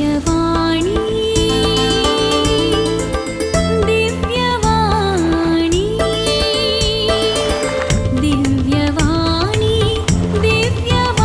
दिव्यवाणी, दिव्यवाणी, दिव्यवाणी, दिव्यवाणी.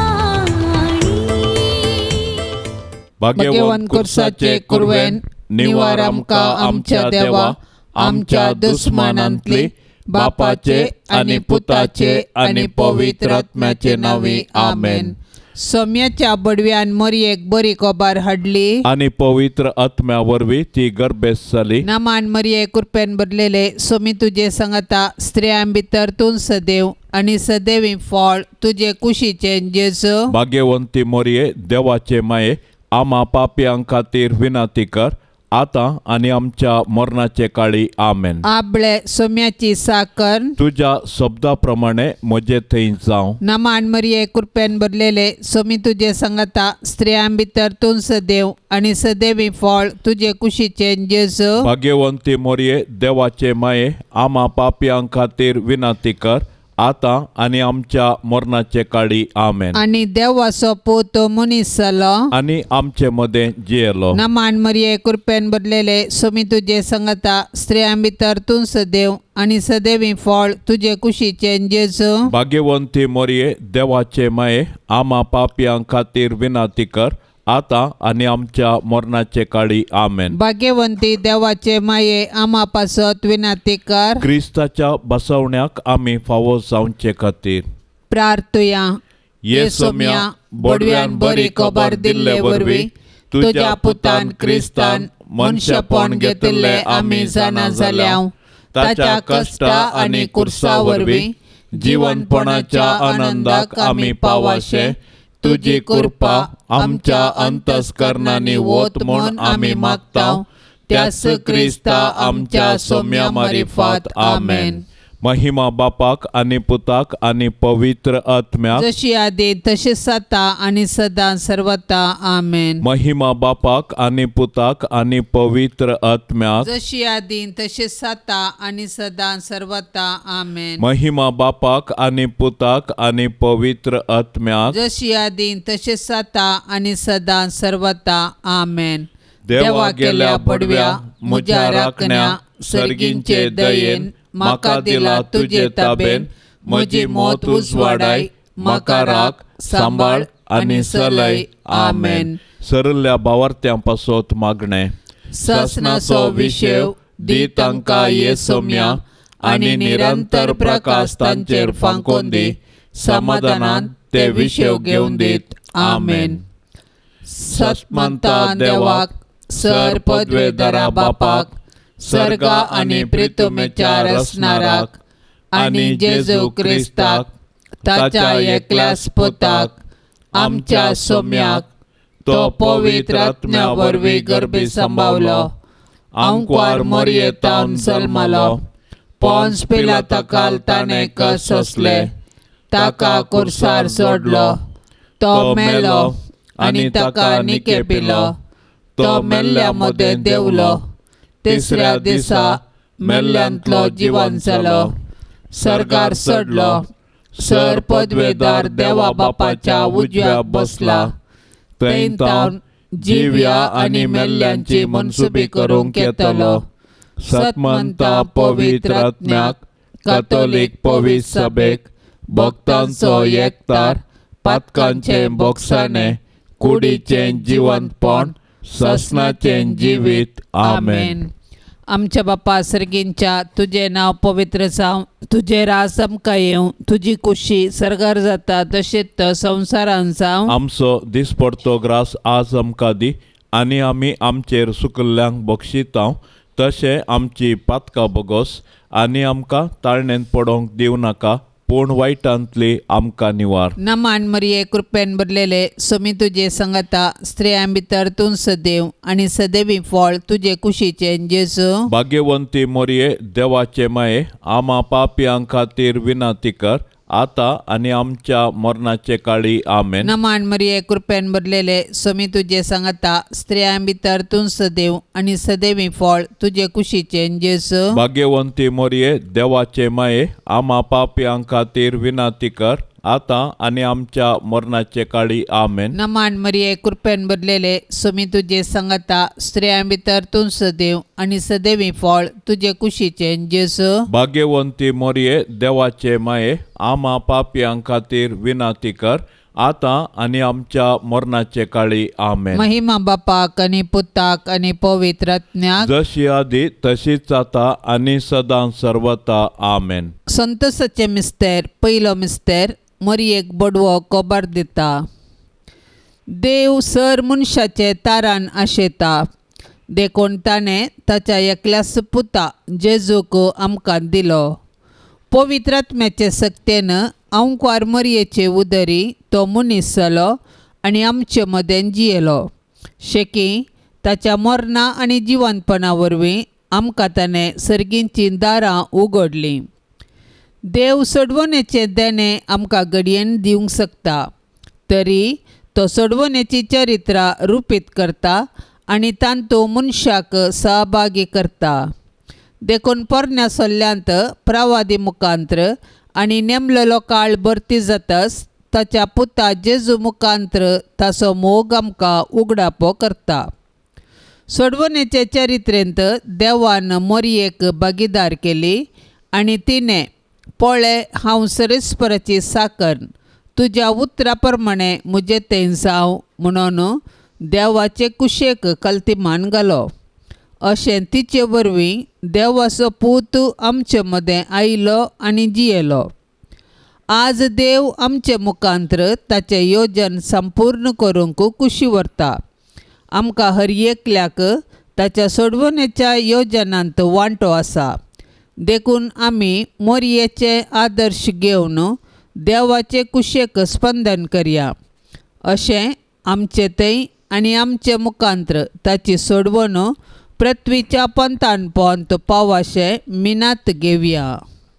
भाग्यवंत कुर्साचे कुरवेन निवार आमकां आमच्या देवा, आमच्या दुस्मानांतली, बापाचे आनी पुताचे आनी पवित्र आत्म्याचे नांवी, आमेन. सोम्याच्या बडव्यान मरयेक बरी खबर हाडली आनी पवित्र आत्म्या वरवीं ती गर्भेस्त जाली. नमान मरये, कृपेन भरलेले, सोमी तुजे संगता. स्त्रियां भितर तूं सदैव आनी सदैवी फळ तुजे कुशीचे जेजू. भाग्यवंती मोरये, देवाचे माये, आमा पापयां खातीर विनंती कर, आतां आनी आमच्या मरणाचे काळी, आमेन. आबळे सोम्याची साकर. तुज्या शब्दा प्रमाणे म्हजे थंय जावं. नमान मरये, कृपेन भरलेले, सोमी तुजे संगता. स्त्रियां भितर तूं सदैव आनी सदैवी फळ तुजे कुशीचे जेजू. भाग्यवंती मोरये, देवाचे माये, आमा पापयां खातीर विनंती कर, आतां आनी आमच्या मरणाचे काळी, आमेन. आनी देवाचो पूत मनीस जालो आनी आमचे मदें जियेलो. नमान मरये, कृपेन भरलेले, सोमी तुजे संगता. स्त्रियां भितर तूं सदैव आनी सदैवी फळ तुजे कुशीचे जेजू. भाग्यवंती मोरये, देवाचे माये, आमा पापयां खातीर विनंती कर, आतां आनी आमच्या मरणाचे काळी, आमेन. भाग्यवंती देवाचे माये, आमा पासत विनंती कर. क्रिस्ताच्या बसवण्याक आमी फावो जावचे खातीर प्रार्थुया. ये सोम्या, बोडव्यान बरी खबर दिल्ले वरवीं तुज्या पुतान क्रिस्तान मनशेपण घेतिल्लें आमी जाणा जाल्या. ताच्या कश्टा आनी कुर्सा वरवीं जिवनपणाच्या आनंदाक आमी पावाशे तुजी कृपा आमच्या अंतस्करणांनी वत म्हूण आमी मागता, त्याच क्रिस्ता आमच्या सोम्या मारिफात, आमेन. महिमा बापाक आनी पुताक आनी पवित्र आत्म्याक, जशी आदी तशी सता आनी सदां सर्वता, आमेन. महिमा बापाक आनी पुताक आनी पवित्र आत्म्याक, जशी आदी तशी सता आनी सदां सर्वता, आमेन. महिमा बापाक आनी पुताक आनी पवित्र आत्म्याक, जशी आदी तशी सता आनी सदां सर्वता, आमेन. देवा गेल्या पडव्या म्हज्या राखण्या, सर्गींचे दयेन म्हाका दिला तुजे ताबेन, म्हजी मौत उजवाडाय, म्हाका राख, सांबाळ आनी सलय, आमेन. सरल्या भावार्थ्यां पासत मागणें. सासणाचो विशेव दी तांकां ये सोम्या आनी निरंतर प्रकाश तांचेर फांकोवन दी. समाधानान ते विशेव घेवन दीत, आमेन. सतमंता देवाक, सर पदवेदारा बापाक, सर्गा आनी प्रितुमेच्या रसणाराक आनी जेजू क्रिस्ताक ताच्या एकल्याच पुताक, आमच्या सोम्याक, तो पवित्र आत्म्या वरवीं गर्भी सांबावलो, आंकवार मरयेतावन जल्मलो, पोन्स पिलाताकाल ताणें कस सोंसले, ताका कुर्सार सोडलो, तो मेलो आनी ताका निकेपिलो, तो मेल्ल्या मदें देंवलो, तिसऱ्या दिसा मेल्ल्यांतलो जिवन जालो, सर्गार चडलो, सर पदवेदार देवा बापाच्या उजव्याक बसला, थंय तावन जिव्या आनी मेल्ल्यांची मनसुबी करूंक येतलो. सतमंता पवित्र आत्म्याक, कातोलीक पवित्र सभेक, भक्तांचो एकतार, पातकांचें बोगसाणें, कुडीचें जिवंतपण, सासणाचें जिवीत, आमेन. आमच्या बापा सर्गींच्या, तुजें नांव पवित्र जावं, तुजें राज आमकां येवं, तुजी कुशी सर्गार जाता तशेंच संवसारान जावं. आमचो दिसपडतो ग्रास आज आमकां दी आनी आमी आमचेर सुकल्ल्यांक बक्षितांव तशें आमची पातकां बोगोस आनी आमकां ताळणेंत पडोवंक दिवं नाका, पूण वायटांतली आमकां निवार. नमान मरिये, कृपेन भरलेले, सोमी तुजे संगता. स्त्रियां भितर तूं सदैव आनी सदैवी फळ तुजे कुशीचे जेजू. भाग्यवंती मोरये, देवाचे माये, आमा पापयां खातीर विनंती कर, आतां आनी आमच्या मरणाचे काळी, आमेन. नमान मरिये, कृपेन भरलेले, सोमी तुजे संगता. स्त्रियां भितर तूं सदैव आनी सदैवी फळ तुजे कुशीचे जेजू. भाग्यवंती मोरये, देवाचे माये, आमा पापयां खातीर विनंती कर, आतां आनी आमच्या मरणाचे काळी. आमेन. नमान मरिये, कृपेन भरलेले, स्वामी तुजे सांगाता, स्त्रियां भितर तूं सदैव आनी सदैवी फळ तुजे कुशीचें जेजू. भाग्यवंती मोरये, देवाचे माये, आमा पापयां खातीर विनंती कर, आतां आनी आमच्या मरणाचे काळी. आमेन. महिमा बापाक आनी पुताक आनी पवित्र आत्म्याक, जशी आदी तशीच आतां आनी सदां सर्वता. आमेन. संतोषाचे मिस्तेर. पयलो मिस्तेर, मरयेक बडवो कोबार दिता. देव सर मनशाचे तारान आशेता, देखून ताणें ताच्या एकल्याच पुता जेजूक आमकां दिलो. पवित्र आत्म्याचे सक्तेन आंकवार मरयेचे उदरी तो मनीस जालो आनी आमचे मदें जियेलो. शेकी ताच्या मरणा आनी जिवंतपणा वरवीं आमकां ताणें सर्गींचीं दारां उगडलीं. देव सोडवणेचें देणें आमकां घडयेन दिवंक शकता, तरी तो सोडवणेची चरित्रां रुपीत करता आनी तांतू मनशाक सहभागी करता. देखून पोरण्या सल्ल्यांत प्रवादी मुखांत्र आनी नेमलेलो काळ भरती जातच ताच्या पुता जेजू मुखांत्र ताचो मोग आमकां उगडापो करता. सोडवणेचे चरित्रेंत देवान मोरयेक भागीदार केली आनी तिणें पळय हांव सरेस्पराची साकर, तुज्या उतरा प्रमाणे म्हजें तें जावं म्हणून देवाचे कुशेक कल्तिमान घालो. अशें तिचे वरवीं देवाचो पूत आमचे मदें आयलो आनी जियेलो. आज देव आमचे मुखांत्र ताचें योजन संपूर्ण करूंक कुशी व्हरता. आमकां हर एकल्याक ताच्या सोडवणेच्या योजनांत वांटो आसा. देखून आमी मोरयेचे आदर्श घेवन देवाचे कुशेक स्पंदन करया. अशें आमचे थंय आनी आमचे मुखांत्र ताची सोडवण पृथ्वीच्या पंथान पोंत पावाशें मिनात घेवया.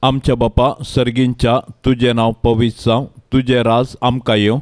आमच्या बापा सर्गींच्या, तुजें नांव पवित्र जावं, तुजें राज आमकां येवं,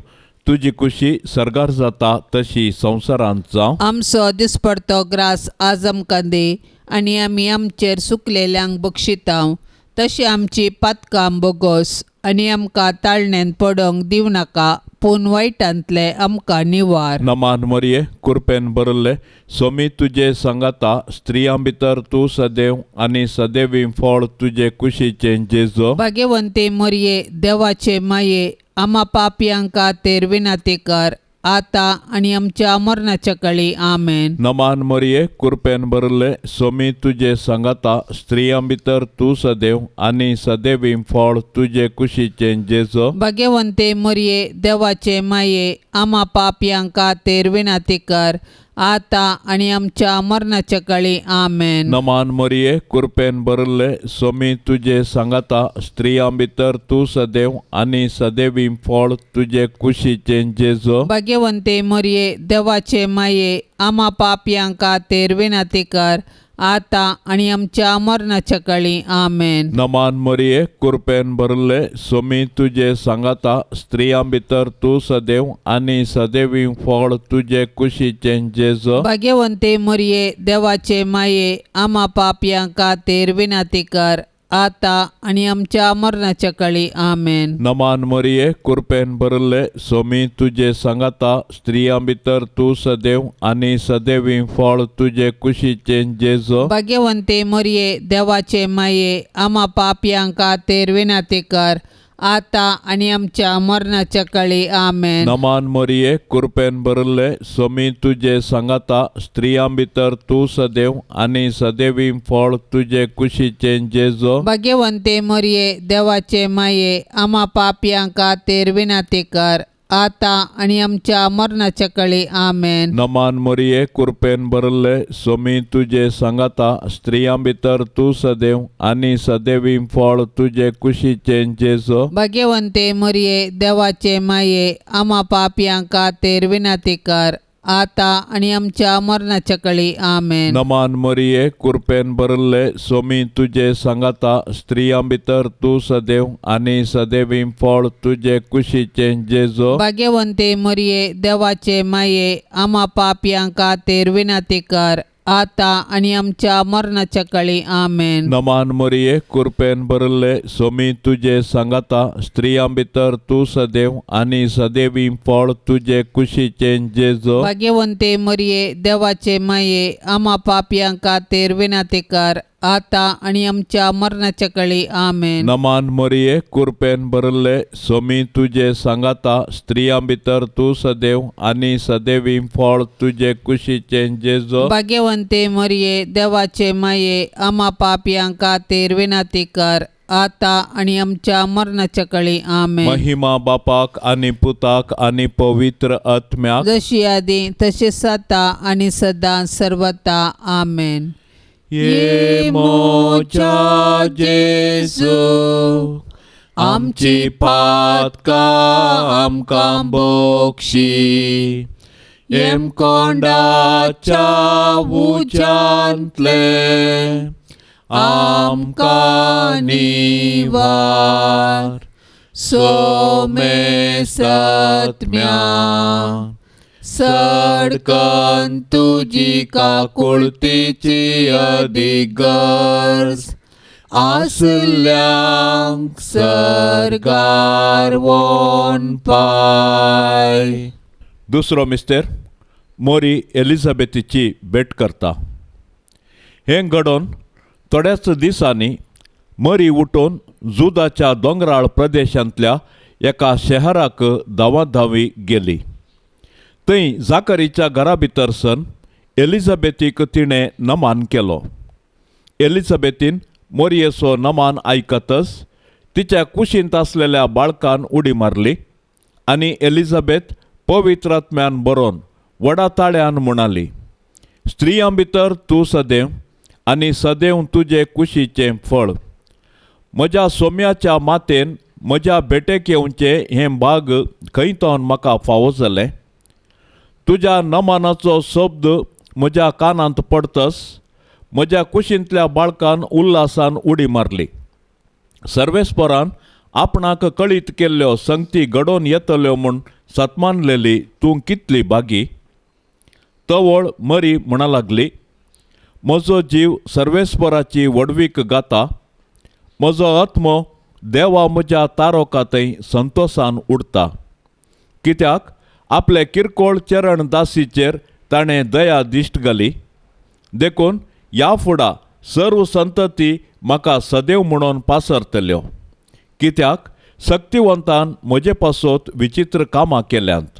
तुजी कुशी सर्गार जाता तशी संवसारांत जावं. आमचो दिसपडतो ग्रास आज आमकां दी आनी आमी आमचेर सुकलेल्यांक बक्षितांव तशी आमची पातकां बोगोस आनी आमकां ताळण्यान पडोंक दिवं नाका, पूण वायटांतले आमकां निवार. नमान मरिये, कृपेन भरिल्ले, स्वामी तुजे सांगाता, स्त्रियां भितर तूं सदैव आनी सदैवी फळ तुजे कुशीचें जेजू. भाग्यवंती मरिये, देवाचे माये, आमा पापयांक खातीर विनंती कर, आतां आनी आमच्या मरणाच्या काळी. आमेन. नमान मरिये, कृपेन भरिल्ले, स्वामी तुजे सांगाता, स्त्रियां भितर तूं सदैव आनी सदैवी फळ तुजे कुशीचें जेजू. भाग्यवंती मरिये, देवाचे माये, आमा पापयांक खातीर विनंती कर, आतां आनी आमच्या मरणाच्या काळी. आमेन. नमान मरिये, कृपेन भरिल्ले, स्वामी तुजे सांगाता, स्त्रियां भितर तूं सदैव आनी सदैवी फळ तुजे कुशीचें जेजू. भाग्यवंती मरिये, देवाचे माये, आमा पापयांक खातीर विनंती कर, आतां आनी आमच्या मरणाच्या काळी. आमेन. नमान मरिये, कृपेन भरिल्ले, स्वामी तुजे सांगाता, स्त्रियां भितर तूं सदैव आनी सदैवी फळ तुजे कुशीचें जेजू. भाग्यवंती मरिये, देवाचे माये, आमा पापयांक खातीर विनंती कर, आतां आनी आमच्या मरणाच्या काळी. आमेन. नमान मरिये, कृपेन भरिल्ले, स्वामी तुजे सांगाता, स्त्रियां भितर तूं सदैव आनी सदैवी फळ तुजे कुशीचें जेजू. भाग्यवंती मरिये, देवाचे माये, आमा पापयांक खातीर विनंती कर, आतां आनी आमच्या मरणाच्या काळी. आमेन. नमान मरिये, कृपेन भरिल्ले, स्वामी तुजे सांगाता, स्त्रियां भितर तूं सदैव आनी सदैवी फळ तुजे कुशीचें जेजू. भाग्यवंती मरिये, देवाचे माये, आमा पापयांक खातीर विनंती कर, आतां आनी आमच्या मरणाच्या काळी. आमेन. नमान मरिये, कृपेन भरिल्ले, स्वामी तुजे सांगाता, स्त्रियां भितर तूं सदैव आनी सदैवी फळ तुजे कुशीचें जेजू. भाग्यवंती मरिये, देवाचे माये, आमा पापयांक खातीर विनंती कर, आतां आनी आमच्या मरणाच्या काळी. आमेन. नमान मरिये, कृपेन भरिल्ले, स्वामी तुजे सांगाता, स्त्रियां भितर तूं सदैव आनी सदैवी फळ तुजे कुशीचें जेजू. भाग्यवंती मरिये, देवाचे माये, आमा पापयांक खातीर विनंती कर, आतां आनी आमच्या मरणाच्या काळी. आमेन. नमान मरिये, कृपेन भरिल्ले, सोमी तुजे सांगाता, स्त्रियां भितर तूं सदैव आनी सदैवी फळ तुजे कुशीचें जेजो. भाग्यवंते मरिये, देवाचे माये, आमा पापयां खातीर विनंती कर, आतां आनी आमच्या मरणाच्या काळी. आमेन. नमान मरिये, कृपेन भरिल्ले, सोमी तुजे सांगाता, स्त्रियां भितर तूं सदैव आनी सदैवी फळ तुजे कुशीचें जेजो. भाग्यवंते मरिये, देवाचे माये, आमा पापयां खातीर विनंती कर, आतां आनी आमच्या मरणाच्या काळी. आमेन. महिमा बापाक आनी पुताक आनी पवित्र आत्म्याक, जशी आदी तशीच आतां आनी सदां सर्वता. आमेन. ये मोच्या जेजू, आमची पातकां आमकां बक्षी, येमकोंडाच्या उज्यांतले आमकां निवार, सोमे सत्म्या सडकन तुजी काकुळतीची अदीक गरज आसल्यांक सर्गार वोन पाय. दुसरो मिस्तेर मोरी एलिझाबेथीची भेट करता. हें घडोवन थोड्याच दिसांनी मरी उठून जुदाच्या दोंगराळ प्रदेशांतल्या एका शहराक धांवाधांवी गेली. थंय जाकरीच्या घरा भितर सन एलिझाबेथीक तिणें नमान केलो. एलिझाबेथीन मोरयेचो नमान आयकतच तिच्या कुशींत आसलेल्या बाळकान उडी मारली आनी एलिझाबेथ पवित्र आत्म्यान बरोवन व्हडा ताळ्यान म्हणाली, स्त्रियां भितर तूं सदैव आनी सदैव तुजे कुशीचें फळ. म्हज्या सोम्याच्या मातेन म्हज्या भेटेक येवचें हें भाग खंय तावन म्हाका फावो जालें. तुज्या नमानाचो शब्द म्हज्या कानांत पडतस म्हज्या कुशींतल्या बाळकान उल्हासान उडी मारली. सर्वेस्परान आपणाक कळीत केल्ल्यो संगती घडोवन येतल्यो म्हूण सतमानलेली तूं कितली बागी. तवळ मरी म्हणा लागली, म्हजो जीव सर्वेस्पराची व्हडवीक गाता, म्हजो आत्मो देवा म्हज्या तारोका थंय संतोसान उडता. कित्याक आपले किरकोळ चरण दासीचेर ताणें दया दिश्ट घाली. देखून ह्या फुडा सर्व संतती म्हाका सदैव म्हणून पासरतल्यो. कित्याक शक्तिवंतान म्हजे पासत विचित्र कामां केल्यांत.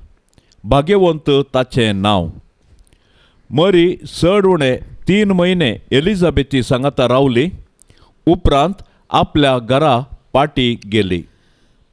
भाग्यवंत ताचें नांव. मरी चड उणें 3 म्हयने एलिझाबेथी सांगाता रावली. उपरांत आपल्या घरा पाटी गेली.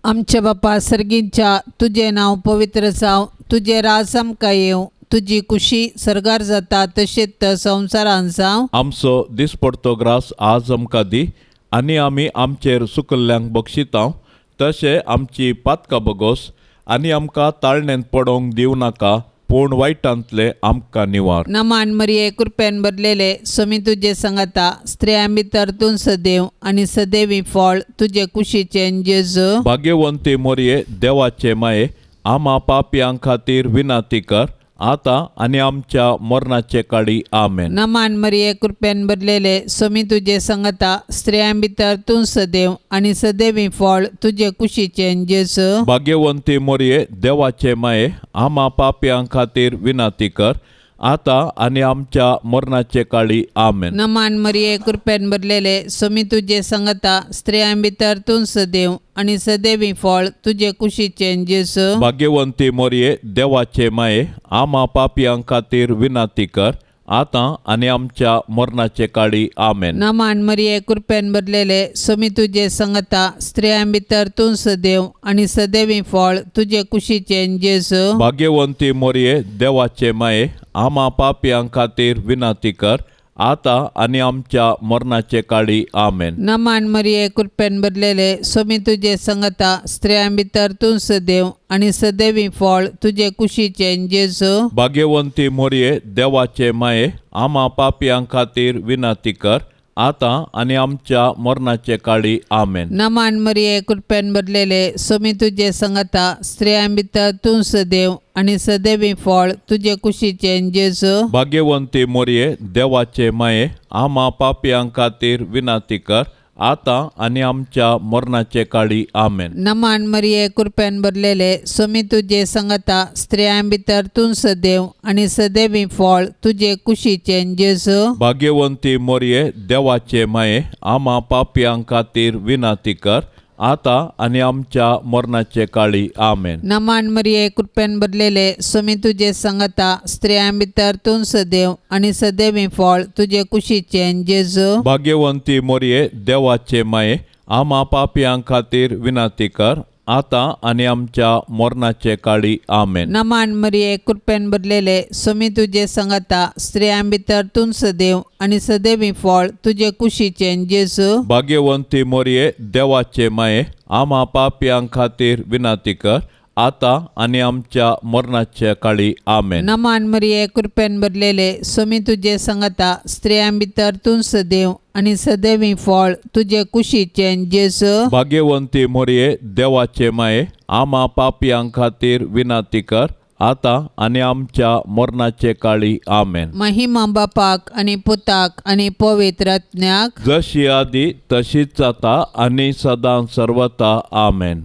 आमच्या बापा सर्गींच्या, तुजें नांव पवित्र जावं, तुजें राज आमकां येवं, तुजी कुशी सर्गार जाता तशेंच संवसारान जावं. आमचो दिसपडतो ग्रास आज आमकां दी आनी आमी आमचेर सुकल्ल्यांक बक्षितांव तशें आमची पातकां बगोस आनी आमकां ताळणेंत पडोवंक दिवं नाका, पूण वायटांतले आमकां निवार. नमान मरिये, कृपेन भरलेले, स्वामी तुजे सांगाता, स्त्रियां भितर तूं सदैव आनी सदैवी फळ तुजे कुशीचें जेजू. भाग्यवंती मोरये, देवाचे माये, आमा पापयां खातीर विनंती कर, आतां आनी आमच्या मरणाचे काळी. आमेन. नमान मरिये, कृपेन भरलेले, स्वामी तुजे सांगाता, स्त्रियां भितर तूं सदैव आनी सदैवी फळ तुजे कुशीचें जेजू. भाग्यवंती मोरये, देवाचे माये, आमा पापयां खातीर विनंती कर, आतां आनी आमच्या मरणाचे काळी. आमेन. नमान मरिये, कृपेन भरलेले, स्वामी तुजे सांगाता, स्त्रियां भितर तूं सदैव आनी सदैवी फळ तुजे कुशीचें जेजू. भाग्यवंती मोरये, देवाचे माये, आमा पापयां खातीर विनंती कर, आतां आनी आमच्या मरणाचे काळी. आमेन. नमान मरिये, कृपेन भरलेले, स्वामी तुजे सांगाता, स्त्रियां भितर तूं सदैव आनी सदैवी फळ तुजे कुशीचें जेजू. भाग्यवंती मोरये, देवाचे माये, आमा पापयां खातीर विनंती कर, आतां आनी आमच्या मरणाचे काळी. आमेन. नमान मरिये, कृपेन भरलेले, स्वामी तुजे सांगाता, स्त्रियां भितर तूं सदैव आनी सदैवी फळ तुजे कुशीचें जेजू. भाग्यवंती मोरये, देवाचे माये, आमा पापयां खातीर विनंती कर, आतां आनी आमच्या मरणाचे काळी आमेन. नमान मरिये कृपेन भरलेले स्वामी तुजे संगता, स्त्रियां भितर तूं सदैव आनी सदैवी फळ तुजे कुशीचें जेजू. भाग्यवंती मोरये देवाचे माये, आमा पापयां खातीर विनंती कर आतां आनी आमच्या मरणाचे काळी आमेन. नमान मरिये कृपेन भरलेले स्वामी तुजे संगता, स्त्रियां भितर तूं सदैव आनी सदैवी फळ तुजे कुशीचें जेजू. भाग्यवंती मोरये देवाचे माये, आमा पापयां खातीर विनंती कर आतां आनी आमच्या मरणाचे काळी आमेन. नमान मरिये कृपेन भरलेले स्वामी तुजे संगता, स्त्रियां भितर तूं सदैव आनी सदैवी फळ तुजे कुशीचें जेजू. भाग्यवंती मोरये देवाचे माये, आमा पापयां खातीर विनंती कर आतां आनी आमच्या मरणाचे काळी आमेन. नमान मरिये कृपेन भरलेले स्वामी तुजे संगता, स्त्रियां भितर तूं सदैव आनी सदैवी फळ तुजे कुशीचें जेजू. भाग्यवंती मोरये देवाचे माये, आमा पापयां खातीर विनंती कर आतां आनी आमच्या मरणाचे काळी आमेन. नमान मरिये कृपेन भरलेले स्वामी तुजे संगता, स्त्रियां भितर तूं सदैव आनी सदैवी फळ तुजे कुशीचें जेजू. भाग्यवंती मोरये देवाचे माये, आमा पापयां खातीर विनंती कर आतां आनी आमच्या मरणाचे काळी आमेन. महिमा बापाक आनी पुताक आनी पवित्र आत्म्याक, जशी आदी तशीच जाता आनी सदां सर्वता आमेन.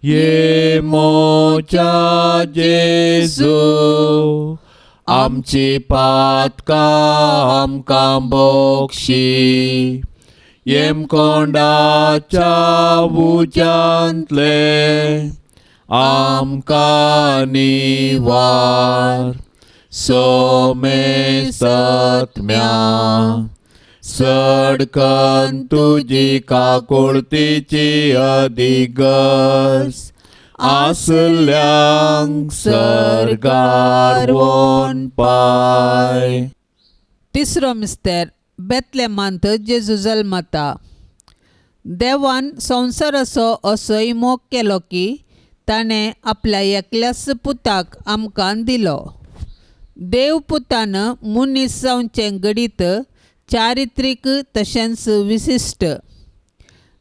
ये मोच्या जेजू, आमची पातकां आमकां बक्षी, येमकोंडाच्या उज्यांतले आमकां निवार, सोमेसत्म्या सडकन तुजी काकुळतीची अधिगस, आसल्यांक सर्गार वोन पाय. तिसरो मिस्तेर बेतलेमांत जेजू जल्मता. देवान संवसाराचो असोय मोग केलो की ताणें आपल्या एकल्याच पुताक आमकां दिलो. देव पुतान मनीस जावचें घडीत चारित्रीक तशेंच विशिश्ट.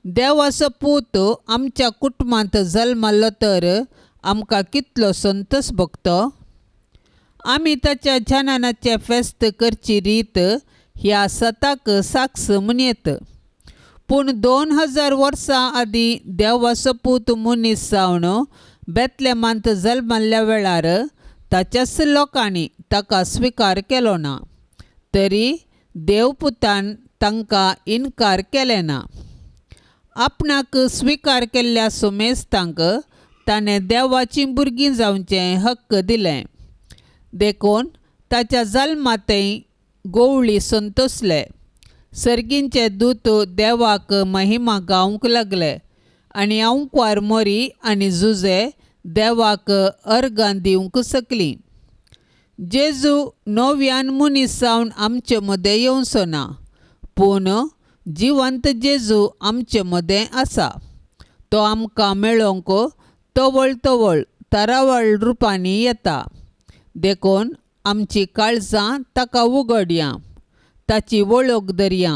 देवाचो पूत आमच्या कुटुंबांत जल्मलो तर आमकां कितलो संतोष भोगतो. आमी ताच्या जननाचें फेस्त करची रीत ह्या सताक साक्ष म्हणयत. पूण 2000 वर्सां आदीं देवाचो पूत मनीस जावन बेतलेमांत जल्मल्ल्या वेळार ताच्याच लोकांनी ताका स्विकार केलो ना, तरी देवपुतान तांकां इनकार केलें ना. आपणाक स्विकार केल्ल्या सुमेस्तांक ताणें देवाचीं भुरगीं जावचें हक्क दिलें. देखून ताच्या जल्मांतय गोवळी संतोसले. सर्गींचे दूत देवाक महिमा गावंक लागले आनी अंकवार मोरी आनी जुजे देवाक अर्गां दिवंक शकलीं. जेजू नव्यान मनीस जावन आमचे मदें येवचो ना, पूण जिवंत जेजू आमचे मदें आसा. तो आमकां मेळोवंक तवळ तवळ तरावळ रुपांनी येता. देखून आमची काळजां ताका उगडया, ताची वळख धरया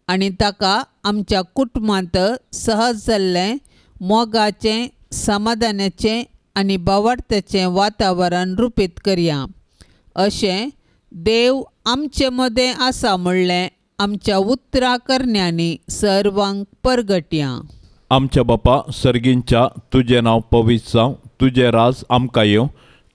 आनी ताका आमच्या कुटुंबांत सहज जाल्लें मोगाचें, समाधानाचें आनी भावार्थाचें वातावरण रुपीत करया. अशें देव आमचे मदें आसा म्हणलें आमच्या उतरां करण्यांनी सर्वांक परगटया. आमच्या बापा सर्गींच्या, तुजें नांव पवित्र जावं, तुजें राज आमकां येवं,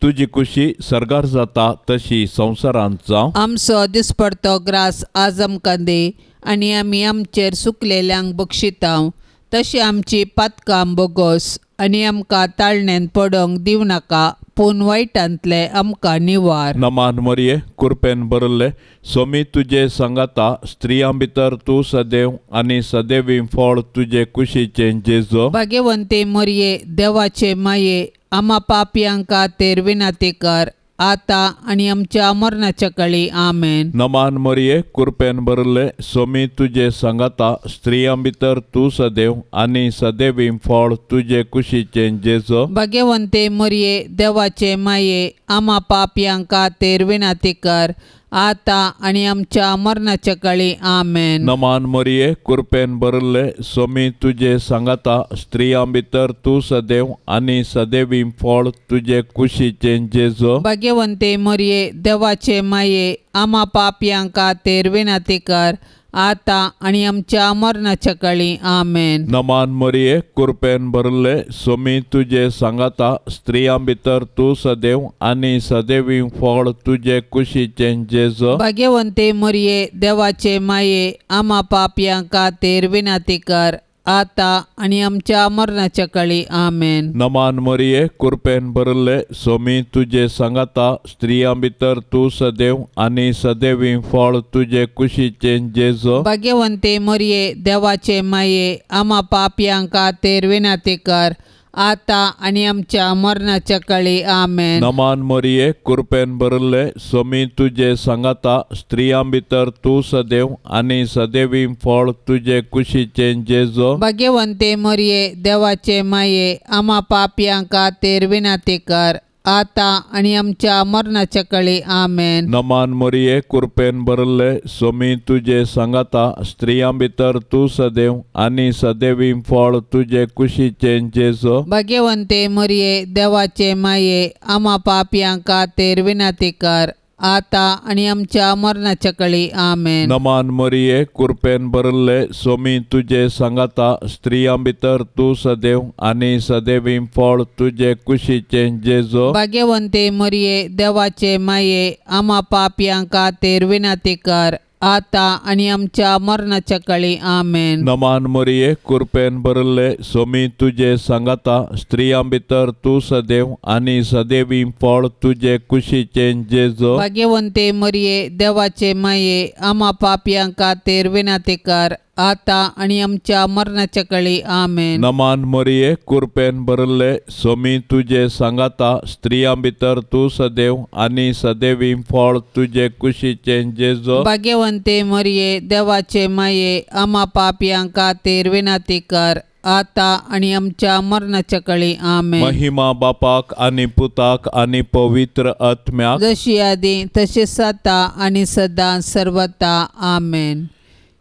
तुजी खुशी सर्गार जाता तशी संवसारांत जावं. आमचो दिसपडतो ग्रास आज आमकां दी आनी आमी आमचेर सुकलेल्यांक बक्षितां तशी आमची पातकां बोगोस आनी आमकां ताळण्यान पडोंक दिवं नाका, पूण वायटांतले आमकां निवार. नमान मरिये कृपेन भरिल्ले स्वामी तुजे सांगाता, स्त्रियां भितर तूं सदैव आनी सदैवी फळ तुजे कुशीचें जेजू. भाग्यवंती मरिये देवाचे माये, आमा पापयांक खातीर विनंती कर आतां आनी आमच्या मरणाच्या काळी. आमेन. नमान मरिये कृपेन भरिल्ले स्वामी तुजे सांगाता, स्त्रियां भितर तूं सदैव आनी सदैवी फळ तुजे कुशीचें जेजू. भाग्यवंते मरिये देवाचे माये, आमा पापयांक खातीर विनंती कर आतां आनी आमच्या मरणाच्या काळी. आमेन. नमान मरिये, कृपेन भरिल्ले, सोमी तुजे सांगाता, स्त्रियां भितर तूं सदैव आनी सदैवी फळ तुजे कुशीचें जेजो. भाग्यवंते मरिये, देवाचे माये, आमा पापयां खातीर विनंती कर, आतां आनी आमच्या मरणाच्या काळी. आमेन. नमान मरिये, कृपेन भरिल्ले, सोमी तुजे सांगाता, स्त्रियां भितर तूं सदैव आनी सदैवी फळ तुजे कुशीचें जेजो. भाग्यवंते मरिये, देवाचे माये, आमा पापयां खातीर विनंती कर, आतां आनी आमच्या मरणाच्या काळी. आमेन. नमान मरिये, कृपेन भरिल्ले, सोमी तुजे सांगाता, स्त्रियां भितर तूं सदैव आनी सदैवी फळ तुजे कुशीचें जेजो. भाग्यवंते मरिये, देवाचे माये, आमा पापयां खातीर विनंती कर, आतां आनी आमच्या मरणाच्या काळी. आमेन. नमान मरिये, कृपेन भरिल्ले, सोमी तुजे सांगाता, स्त्रियां भितर तूं सदैव आनी सदैवी फळ तुजे कुशीचें जेजो. भाग्यवंते मरिये, देवाचे माये, आमा पापयां खातीर विनंती कर, आतां आनी आमच्या मरणाच्या काळी. आमेन. नमान मरिये, कृपेन भरिल्ले, सोमी तुजे सांगाता, स्त्रियां भितर तूं सदैव आनी सदैवी फळ तुजे कुशीचें जेजो. भाग्यवंते मरिये, देवाचे माये, आमा पापयां खातीर विनंती कर, आतां आनी आमच्या मरणाच्या काळी. आमेन. नमान मरिये, कृपेन भरिल्ले, सोमी तुजे सांगाता, स्त्रियां भितर तूं सदैव आनी सदैवी फळ तुजे कुशीचें जेजो. भाग्यवंते मरिये, देवाचे माये, आमा पापयां खातीर विनंती कर, आतां आनी आमच्या मरणाच्या काळी. आमेन. नमान मरिये, कृपेन भरिल्ले, सोमी तुजे सांगाता, स्त्रियां भितर तूं सदैव आनी सदैवी फळ तुजे कुशीचें जेजो. भाग्यवंते मरिये, देवाचे माये, आमा पापयां खातीर विनंती कर, आतां आनी आमच्या मरणाच्या काळी. आमेन. नमान मरिये, कृपेन भरिल्ले, सोमी तुजे सांगाता, स्त्रियां भितर तूं सदैव आनी सदैवी फळ तुजे कुशीचें जेजो. भाग्यवंते मरिये, देवाचे माये, आमा पापयां खातीर विनंती कर, आतां आनी आमच्या मरणाच्या काळी. आमेन. महिमा बापाक आनी पुताक आनी पवित्र आत्म्याक, जशी आदी तशी आतां आनी सदां सर्वता. आमेन.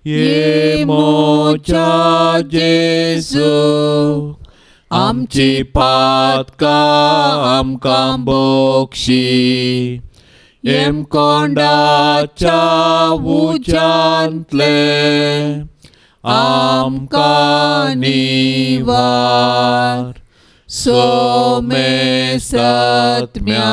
ये मोजा जेजू, आमची पातकां आमकां बक्षी, येमकोंडाच्या उज्यांतले आमकां निवार, सोमे सत्म्या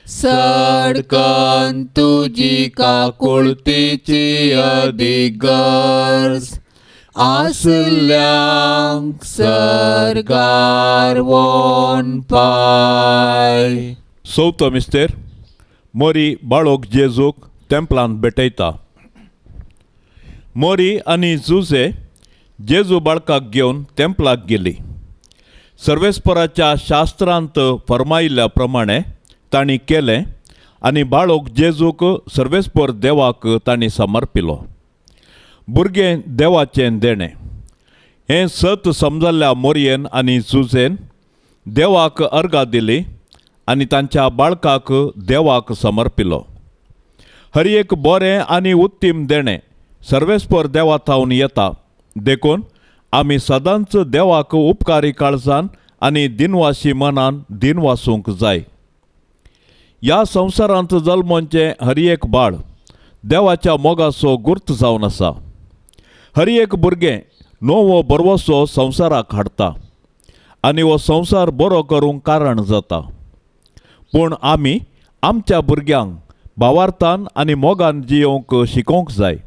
सडकन तुजी काकुळतीची अदीक गरज आसल्यांक सर्गार वोन पाय. चवथो मिस्तेर, मोरी बाळोक जेजूक तेंपलांत भेटयता. मोरी आनी जुजे जेजू बाळकाक घेवन तेंपलाक गेली. सर्वेस्पराच्या शास्त्रांत फर्मायिल्ल्या प्रमाणे तांणी केलें आनी बाळोक जेजूक सर्वेस्पर देवाक तांणी समर्पिलो. भुरगें देवाचें देणें हें सत समजल्ल्या मोरयेन आनी जुजेन देवाक अर्गां दिली आनी तांच्या बाळकाक देवाक समर्पिलो. हर एक बरें आनी उत्तीम देणें सर्वेस्पर देवा थावन येता, देखून आमी सदांच देवाक उपकारी काळजान आनी दिनवासी मनान दिनवासूंक जाय. ह्या संवसारांत जल्मोंचें हर एक बाळ देवाच्या मोगाचो गुर्त जावन आसा. हर एक भुरगें नवो भरवसो संवसाराक हाडटा आनी हो संवसार बरो करूंक कारण जाता. पूण आमी आमच्या भुरग्यांक भावार्थान आनी मोगान जियोवंक शिकोवंक जाय.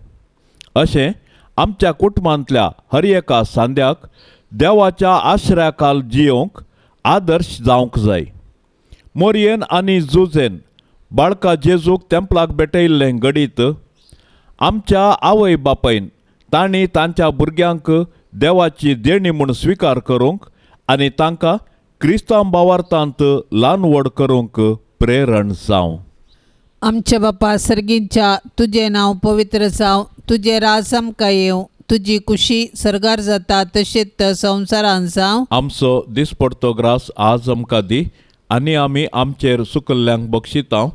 अशें आमच्या कुटुंबांतल्या हर एका सांद्याक देवाच्या आश्रया खाल जियोवंक आदर्श जावंक जाय. मोरयेन आनी जुजेन बाळका जेजूक तेंपलाक भेटयिल्लें घडीत आमच्या आवय बापायन तांणी तांच्या भुरग्यांक देवाची देणी म्हूण स्विकार करूंक आनी तांकां क्रिस्तांव भावार्थांत ल्हान व्हड करूंक प्रेरण जावं. आमच्या बापा सर्गींच्या, तुजें नांव पवित्र जावं, तुजें राज आमकां येवं, तुजी कुशी सर्गार जाता तशीच संवसारांत जावं. आमचो दिसपडतो ग्रास आज आमकां दी आनी आमी आमचेर सुकल्ल्यांक बक्षितांव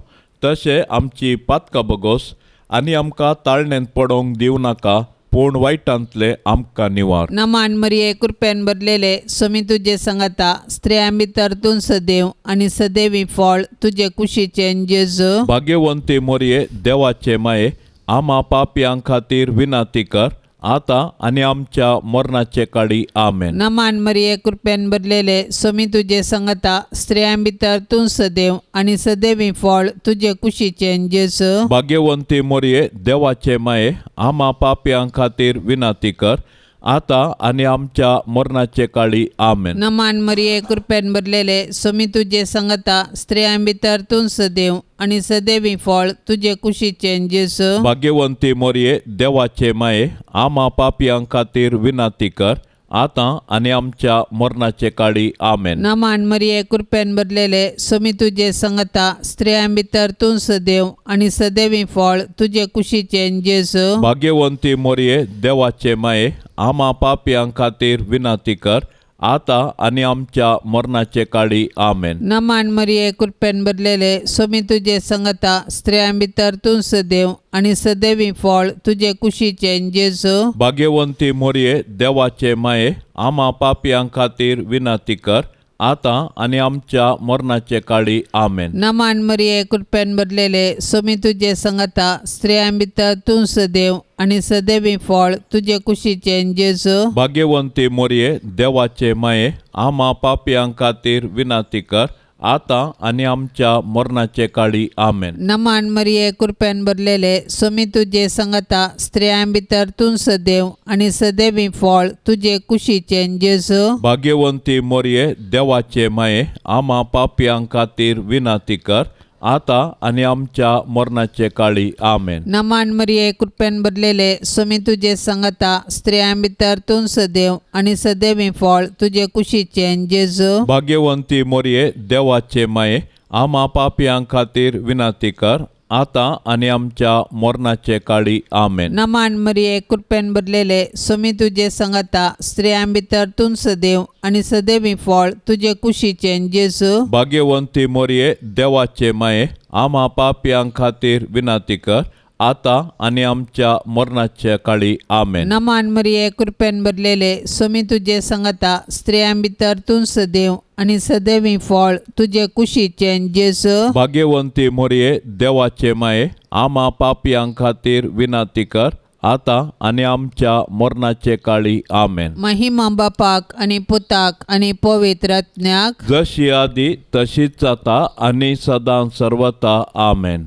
तशें आमची पातकां भोगोस आनी आमकां ताळण्यांत पडोवंक दिवं नाका, पूण वायटांतले आमकां निवार. नमान मरिये कृपेन भरलेले स्वामी तुजे संगता, स्त्रियां भितर तूं सदैव आनी सदैवी फळ तुजे कुशीचें जेजू. भाग्यवंती मोरये देवाचे माये, आमा पापयां खातीर विनंती कर आतां आनी आमच्या मरणाचे काळी. आमेन. नमान मरिये कृपेन भरलेले स्वामी तुजे संगता, स्त्रियां भितर तूं सदैव आनी सदैवी फळ तुजे कुशीचें जेजू. भाग्यवंती मोरये देवाचे माये, आमा पापयां खातीर विनंती कर आतां आनी आमच्या मरणाचे काळी. आमेन. नमान मरिये कृपेन भरलेले स्वामी तुजे संगता, स्त्रियां भितर तूं सदैव आनी सदैवी फळ तुजे कुशीचें जेजू. भाग्यवंती मोरये देवाचे माये, आमा पापयां खातीर विनंती कर आतां आनी आमच्या मरणाचे काळी. आमेन. नमान मरिये कृपेन भरलेले स्वामी तुजे संगता, स्त्रियां भितर तूं सदैव आनी सदैवी फळ तुजे कुशीचें जेजू. भाग्यवंती मोरये देवाचे माये, आमा पापयां खातीर विनंती कर आतां आनी आमच्या मरणाचे काळी. आमेन. नमान मरिये कृपेन भरलेले स्वामी तुजे संगता, स्त्रियां भितर तूं सदैव आनी सदैवी फळ तुजे कुशीचें जेजू. भाग्यवंती मोरये देवाचे माये, आमा पापयां खातीर विनंती कर आतां आनी आमच्या मरणाचे काळी. आमेन. नमान मरिये कृपेन भरलेले स्वामी तुजे संगता, स्त्रियां भितर तूं सदैव आनी सदैवी फळ तुजे कुशीचें जेजू. भाग्यवंती मोरये देवाचे माये, आमा पापयां खातीर विनंती कर आतां आनी आमच्या मरणाचे काळी. आमेन. नमान मरिये कृपेन भरलेले स्वामी तुजे संगता, स्त्रियां भितर तूं सदैव आनी सदैवी फळ तुजे कुशीचें जेजू. भाग्यवंती मोरये देवाचे माये, आमा पापयां खातीर विनंती कर आतां आनी आमच्या मरणाचे काळी. आमेन. नमान मरिये कृपेन भरलेले स्वामी तुजे संगता, स्त्रियां भितर तूं सदैव आनी सदैवी फळ तुजे कुशीचें जेजू. भाग्यवंती मोरये देवाचे माये, आमा पापयां खातीर विनंती कर आतां आनी आमच्या मरणाचे काळी. आमेन. नमान मरिये कृपेन भरलेले स्वामी तुजे संगता, स्त्रियां भितर तूं सदैव आनी सदैवी फळ तुजे कुशीचें जेजू. भाग्यवंती मोरये देवाचे माये, आमा पापयां खातीर विनंती कर आतां आनी आमच्या मरणाचे काळी. आमेन. नमान मरिये कृपेन भरलेले स्वामी तुजे संगता, स्त्रियां भितर तूं सदैव आनी सदैवी फळ तुजे कुशीचें जेजू. भाग्यवंती मोरये देवाचे माये, आमा पापयां खातीर विनंती कर आतां आनी आमच्या मरणाचे काळी. आमेन. महिमा बापाक आनी पुताक आनी पवित्र आत्म्याक, जशी आदी तशीच जाता आनी सदां सर्वता. आमेन.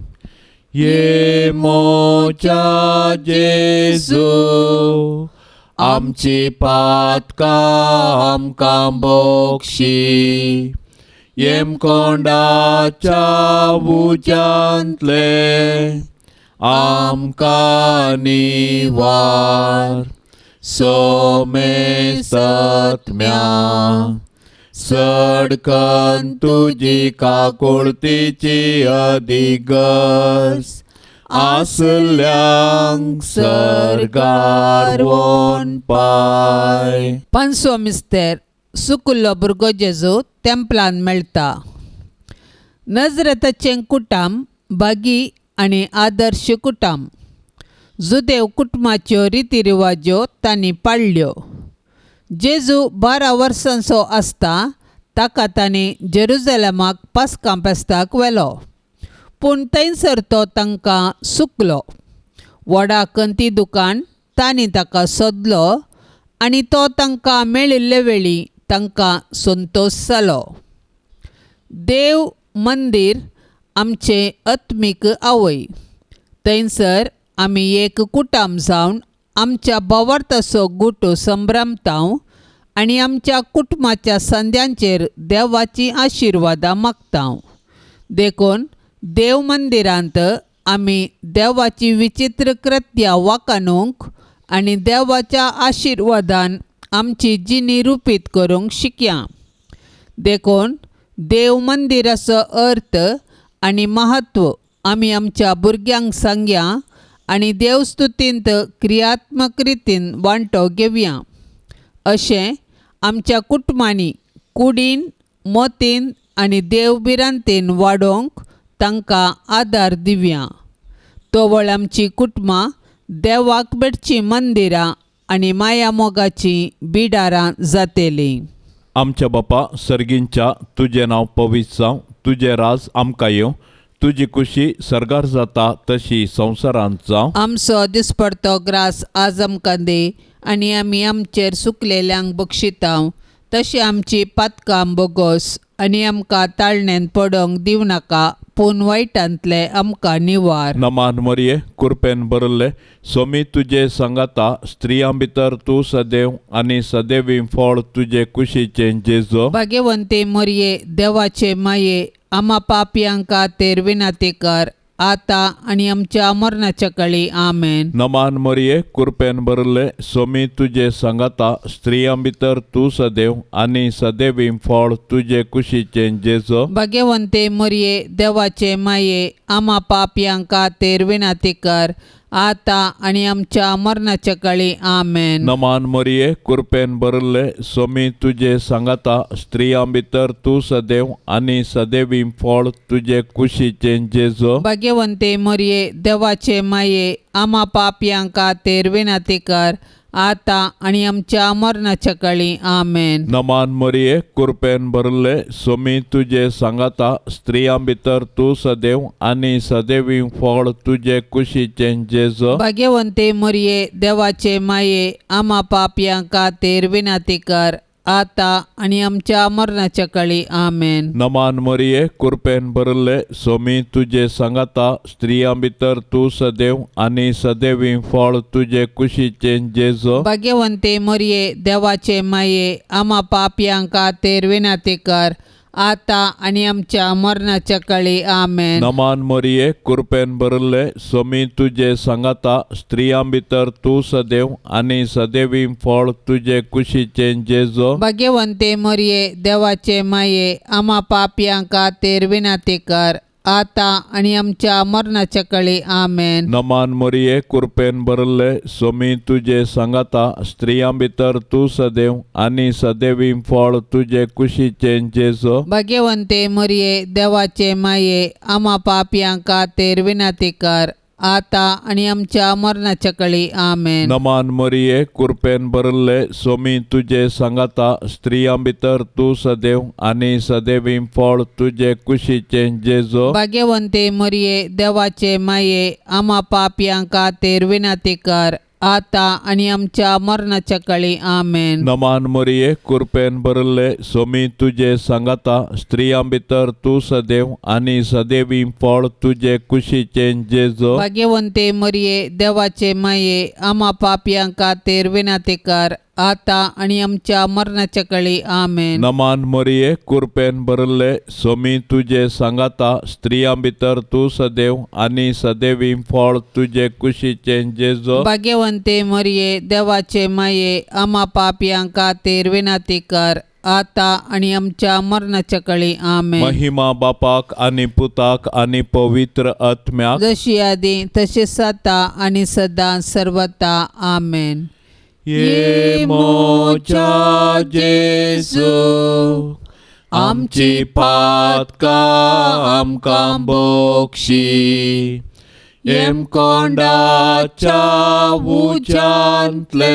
ये मोच्या जेजू, आमची पातकां आमकां बोक्षी, येमकोंडाच्या उज्यांतले आमकां निवार. सोमे सत्म्या सडकन तुजी काकुळतीची अधिगस आसल्यांक सर्गार वोन पाय. पांचवो मिस्तेर सुकुल्लो भुरगो जेजू तेंपलान मेळटा. नजरेताचें कुटाम बागी आनी आदर्श कुटाम. जुदेव कुटुंबाच्यो रितीरिवाज्यो तांणी पाळ्ळ्यो. जेजू 12 वर्सांचो आसता ताका तांणी जेरुजलेमाक पास्कां फेस्ताक व्हेलो, पूण थंयसर तो तांकां सुकलो. व्हडा कंती दुकान तांणी ताका सोदलो आनी तो तांकां मेळिल्ले वेळी तांकां संतोश जालो. देव मंदीर आमचें आत्मीक आवय. थंयसर आमी एक कुटाम जावन आमच्या भावार्थाचो गुट संभ्रमता आनी आमच्या कुटुंबाच्या संद्यांचेर देवाची आशिर्वादां मागता. देखून देव मंदिरांत आमी देवाची विचित्र कृत्या वाखाणूंक आनी देवाच्या आशिर्वादान आमची जिणी रुपीत करूंक शिकया. देखून देव मंदिराचो अर्थ आनी महत्व आमी आमच्या भुरग्यांक सांगया आनी देवस्तुतींत क्रियात्मक रितीन वांटो घेवया. अशें आमच्या कुटुंबांनी कुडीन, मोतीन आनी देव भिरांतीन वाडोवंक तांकां आदार दिवया. तवळ आमची कुटुंबां देवाक भेटचीं मंदिरां आनी माया मोगाचीं बिडारां जातेलीं. आमच्या बापा सर्गींच्या, तुजें नांव पवित्र जावं, तुजें राज आमकां येवं, तुजी खुशी सर्गार जाता तशी संवसारांत जावं. आमचो दिसपडतो ग्रास आज आमकां दी आनी आमी आमचेर सुकलेल्यांक बक्षितां तशी आमची पातकां बोगोस आनी आमकां ताळणेन पडोंक दिवं नाका, पूण वायटांतले आमकां निवार. नमान मरिये, कृपेन भरिल्ले, सोमी तुजे सांगाता, स्त्रियां भितर तूं सदैव आनी सदैवी फळ तुजे कुशीचें जेजो. भाग्यवंती मरिये, देवाचे माये, आमा पापयांक खातीर विनंती कर, आतां आनी आमच्या मरणाच्या काळी. आमेन. नमान मरिये, कृपेन भरिल्ले, सोमी तुजे सांगाता, स्त्रियां भितर तूं सदैव आनी सदैवी फळ तुजे कुशीचें जेजो. भाग्यवंती मरिये, देवाचे माये, आमा पापयांक खातीर विनंती कर, आतां आनी आमच्या मरणाच्या काळी. आमेन. नमान मरिये, कृपेन भरिल्ले, सोमी तुजे सांगाता, स्त्रियां भितर तूं सदैव आनी सदैवी फळ तुजे कुशीचें जेजो. भाग्यवंती मरिये, देवाचे माये, आमा पापयांक खातीर विनंती कर, आतां आनी आमच्या मरणाच्या काळी. आमेन. नमान मरिये, कृपेन भरिल्ले, सोमी तुजे सांगाता, स्त्रियां भितर तूं सदैव आनी सदैवी फळ तुजे कुशीचें जेजो. भाग्यवंती मरिये, देवाचे माये, आमा पापयांक खातीर विनंती कर, आतां आनी आमच्या मरणाच्या काळी. आमेन. नमान मरिये, कृपेन भरिल्ले, सोमी तुजे सांगाता, स्त्रियां भितर तूं सदैव आनी सदैवी फळ तुजे कुशीचें जेजो. भाग्यवंती मरिये, देवाचे माये, आमा पापयांक खातीर विनंती कर, आतां आनी आमच्या मरणाच्या काळी. आमेन. नमान मरिये, कृपेन भरिल्ले, सोमी तुजे सांगाता, स्त्रियां भितर तूं सदैव आनी सदैवी फळ तुजे कुशीचें जेजो. भाग्यवंती मरिये, देवाचे माये, आमा पापयांक खातीर विनंती कर, आतां आनी आमच्या मरणाच्या काळी. आमेन. नमान मरिये, कृपेन भरिल्ले, सोमी तुजे सांगाता, स्त्रियां भितर तूं सदैव आनी सदैवी फळ तुजे कुशीचें जेजो. भाग्यवंती मरिये, देवाचे माये, आमा पापयांक खातीर विनंती कर, आतां आनी आमच्या मरणाच्या काळी. आमेन. नमान मरिये, कृपेन भरिल्ले, सोमी तुजे सांगाता, स्त्रियां भितर तूं सदैव आनी सदैवी फळ तुजे कुशीचें जेजो. भाग्यवंती मरिये, देवाचे माये, आमा पापयांक खातीर विनंती कर, आतां आनी आमच्या मरणाच्या काळी. आमेन. नमान मरिये, कृपेन भरिल्ले, सोमी तुजे सांगाता, स्त्रियां भितर तूं सदैव आनी सदैवी फळ तुजे कुशीचें जेजो. भाग्यवंती मरिये, देवाचे माये, आमा पापयांक खातीर विनंती कर, आतां आनी आमच्या मरणाच्या काळी. आमेन. नमान मरिये, कृपेन भरिल्ले, सोमी तुजे सांगाता, स्त्रियां भितर तूं सदैव आनी सदैवी फळ तुजे कुशीचें जेजो. भाग्यवंती मरिये, देवाचे माये, आमा पापयांक खातीर विनंती कर, आतां आनी आमच्या मरणाच्या काळी. आमेन. महिमा बापाक आनी पुताक आनी पवित्र आत्म्याक, जशी आदी तशी आतां आनी सदां सर्वता. आमेन. ये मोच्या जेजू, आमची पातकां आमकां बक्षी, येमकोंडाच्या उज्यांतले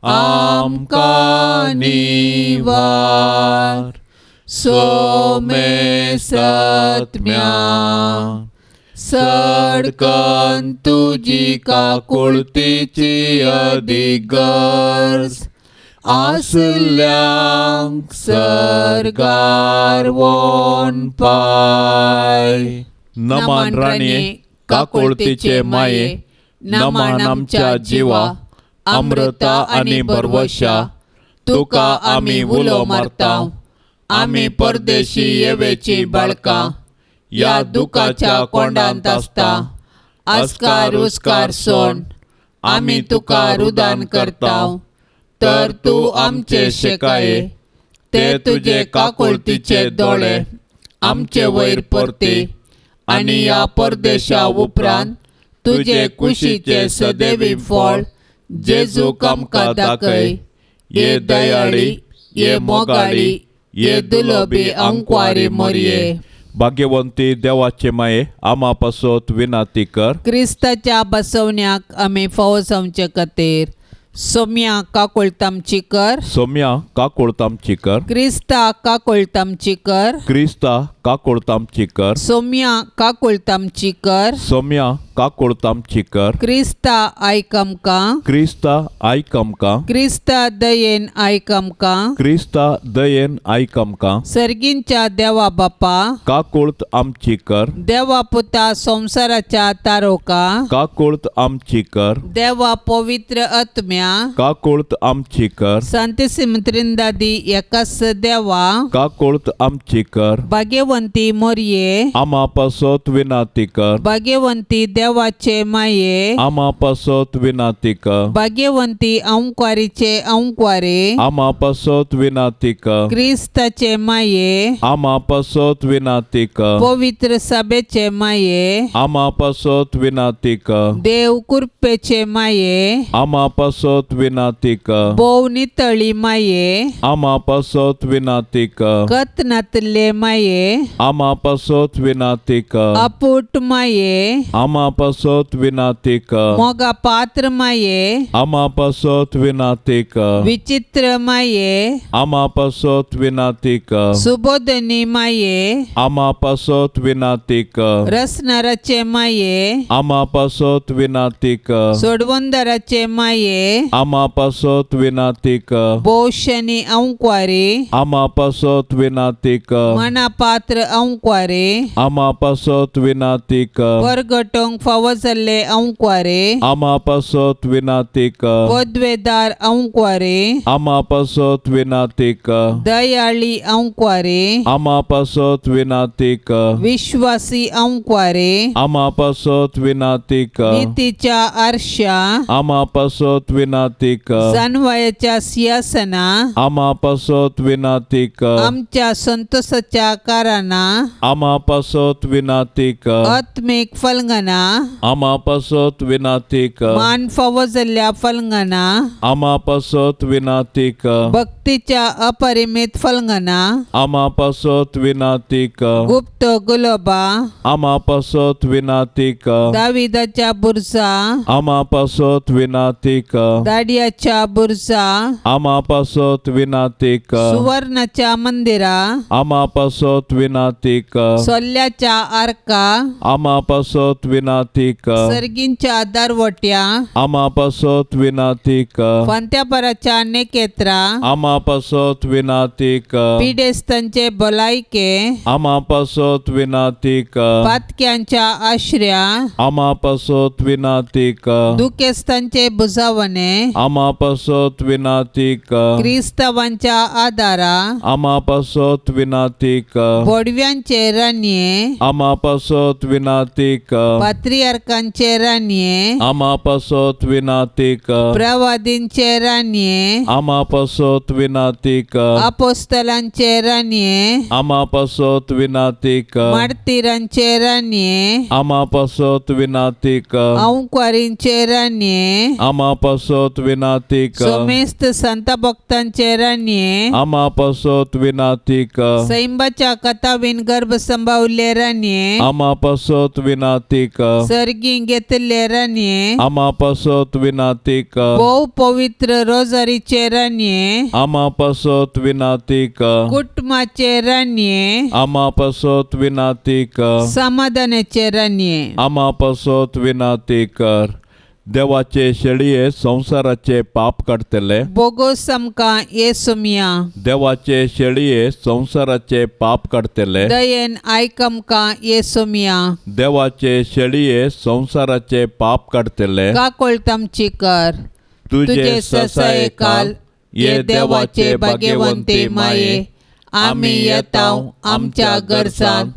आमकां निवार, सोमे सत्म्या सडकन तुजी काकुळतीची अदीक गरज आसल्यांक सर्गार वोन पाय. नमान राणये, काकुळतीचे माये, नमान आमच्या जिवा, अमृता आनी भरवशा, तुका आमी उलो मारता, आमी परदेशी येवेची बाळकां, ह्या दुखाच्या कोंडांत आसता, आस्कार उस्कार सोण आमी तुका रुदान करता, तर तूं आमचे शेकाये, ते तुजे काकुळतीचे दोळे आमचे वयर परती, आनी ह्या परदेशा उपरांत तुजे कुशीचे सदैवी फळ जेजूक आमकां दाखय. ये दयाळी, ये मोगाळी, ये दुलोबी अंकवारी मरिये, भाग्यवंती देवाचे माये आमा पासत विनाती कर. क्रिस्ताच्या बसवण्याक आमी फावो जावचे खातीर सोम्या काकुळतामची कर. सोम्या काकुळतामची कर. क्रिस्ता काकुळतामची कर. क्रिस्ता काकुळतामची कर. सोम्या काकुळतामची कर. सोम्या काकुळतामची कर. क्रिस्ता आयक आमकां. क्रिस्ता आयक आमकां. क्रिस्ता दयेन आयक आमकां. क्रिस्ता दयेन आयक आमकां. सर्गींच्या देवा बापा काकुळत आमची कर. देवा पुता संवसाराच्या तारोका काकुळत आमची कर. देवा पवित्र आत्म्या काकुळत आमची कर. सांतिसिम त्रिंदादी एकाच देवा काकुळत आमची कर. भाग्यवंती मोरये आमा पासत विनाती कर. भाग्यवंती देवाचे माये आमा पासत विनाती कर. भाग्यवंती अंकवारीचे अंकवारे आमा पासत विनाती कर. क्रिस्ताचे माये आमा पासत विनाती कर. पवित्र सभेचे माये आमा पासत विनाती कर. देव कृपेचे माये आमा पासत विनाती कर. भोव नितळी माये आमा पासत विनाती कर. कत नातले माये आमा पासत विनाती कर. अपूट माये आमा पासत विनाती कर. मोगा पात्र माये आमा पासत विनाती कर. विचित्र माये आमा पासत विनाती कर. सुबोधनी माये आमा पासत विनाती कर. रसनाराचे माये आमा पासत विनाती कर. सोडवंदराचे माये आमा पासत विनाती कर. भोवशनी अंकवारी आमा पासत विनाती कर. मना पात्र अंकवारे आमा पासत विनाती कर. परगटोंक फावो जाल्ले अंकवारे आमा पासत विनाती कर. पदवेदार अंकवारे आमा पासत विनाती कर. दयाळी अंकवारे आमा पासत विनाती कर. विश्वासी अंकवारे आमा पासत विनाती कर. नितीच्या आरशा आमा पासत विनाती कर. जानवायाच्या सिंहासना आमा पासत विनाती कर. आमच्या संतोषाच्या कारणा आमा पासत विनाती कर. आत्मिक फलंगना आमा पासत विनाती कर. मान फावो जाल्ल्या फलंगना आमा पासत विनाती कर. भक्तीच्या अपरिमित फलंगना आमा पासत विनाती कर. गुप्त गुलोबा आमा पासत विनाती कर. दाविदाच्या बुरजा आमा पासत विनाती कर. दाडियाच्या बुरजा आमा पासत विनाती कर. सुवर्णाच्या मंदिरा आमा पासत विनाती कर. सोल्ल्याच्या आरका आमा पासत विनाती कर. सर्गींच्या दरवट्या आमा पासत विनाती कर. फांत्यापराच्या नेकेत्रा आमा पासत विनाती कर. पिडेस्तांचे भलायके आमा पासत विनाती कर. पातक्यांच्या आश्र्या आमा पासत विनाती कर. दुखेस्तांचे बुजावणे आमा पासत विनाती कर. क्रिस्तावांच्या आदारा आमा पासत विनाती कर. बोडव्यांचे रानये आमा पासत विनाती कर. पात्रियार्कांचे रानये आमा पासत विनाती कर. प्रवादींचे रानये आमा पासत विनाती कर. अपोस्तलांचे रानये आमा पासत विनाती कर. मार्तीरांचे रानये आमा पासत विनाती कर. अंकवारींचे रानये आमा पासत विनाती कर. सोमेस्त संत भक्तांचे रानये आमा पासत विनाती कर. सैंबाच्या कथावीन गर्भ संभावले रानये आमा पासत विनाती कर. सर्गी घेतले रानये आमा पासत विनाती कर. भोव पवित्र रोजारीचे रानये आमा पासत विनाती कर. कुटुंबाचे रानये आमा पासत विनाती कर. समाधानाचे रानये आमा पासत विनाती कर. देवाचे शेळये संवसाराचे पाप काडटले. बोगोस आमकां येसुमिया. देवाचे शेळये संवसाराचे पाप काडटले. दयेन आयक आमकां येसुमिया. देवाचे शेळये संवसाराचे पाप काडटले. काकोळत आमची कर. तुझे ससायकाल ये देवाचे भाग्यवंती माये आमी येता आमच्या गरजान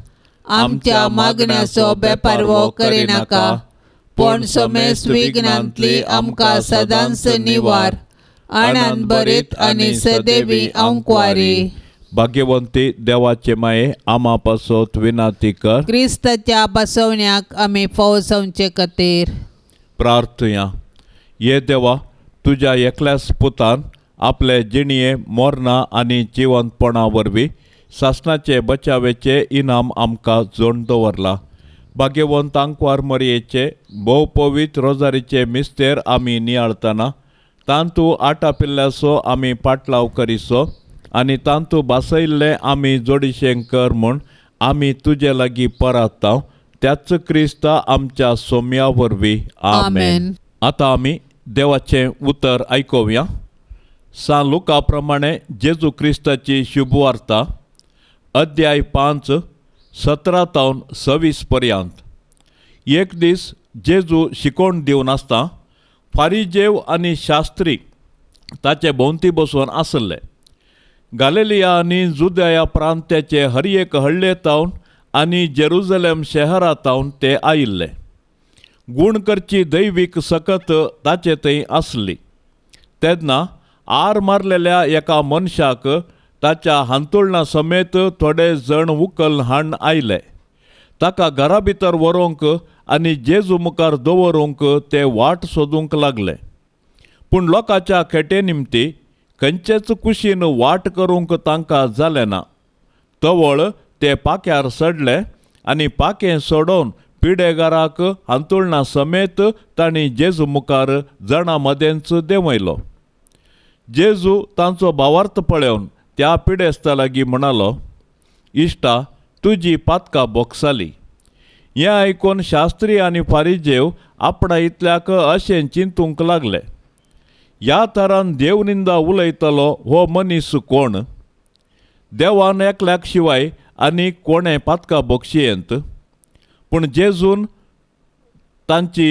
आमच्या मागण्याचो बेपारवो करिनाका पूण समेस्त विघ्नांतली आमकां सदांच निवार आनंद भरीत आनी सदैवी अंकवारी. भाग्यवंती देवाचे माये आमा पासत विनाती कर. क्रिस्ताच्या बसवण्याक आमी फावो जावचे खातीर प्रार्थया. ये देवा तुज्या एकल्याच पुतान आपले जिणये मरणां आनी जिवंतपणा वरवीं सासणाचे बचावेचे इनाम आमकां जोड दवरला. भाग्यवंत आंकवार मरयेचे भोव पवित्र रोजारीचे मिस्तेर आमी नियाळतना तांतू आटापिल्ल्याचो आमी पाटलाव करिसो आनी तांतू बासयल्लें आमी जोडिशें कर म्हूण आमी तुजे लागीं पराताव त्याच क्रिस्ता आमच्या सोम्या वरवीं. आमेन. आतां आमी देवाचें उतर आयकुया. सान लुका प्रमाणे जेजू क्रिस्ताची शुभवार्ता अध्याय 5 17 तावन 26 पर्यंत. एक दीस जेजू शिकोवण दिवन आसता फारिजेव आनी शास्त्री ताचे भोंवती बसून आसले. गालिलिया आनी जुदया प्रांत्याचे हर एक हळ्ळे तावन आनी जेरुजलेम शहरा तावन ते आयिल्ले. गूण करची दैवीक सकत ताचे थंय आसली. तेन्ना आर मारलेल्या एका मनशाक ताच्या हांतुळणा समेत थोडे जण उकल हाण आयले. ताका घरा भितर व्हरूंक आनी जेजू मुखार दवरूंक ते वाट सोदूंक लागले. पूण लोकांच्या खेटे निमती खंयचेच कुशीन वाट करूंक तांकां जालें ना. तवळ ते पाक्यार चडले आनी पाकें सोडोवन पिडेगाराक हांतुळणा समेत तांणी जेजू मुखार जणां मदेंच देंवयलो. जेजू तांचो भावार्थ पळोवन त्या पिडेस्ता लागीं म्हणालो, इश्टा, तुजी पातकां बोगसाली. हें आयकून शास्त्री आनी फारिजेव आपणा इतल्याक अशें चिंतूंक लागले, ह्या तरान देवनिंदा उलयतलो हो मनीस कोण? देवान एकल्याक शिवाय आनी कोणें पातकां बोगशियेंत? पूण जेजून तांची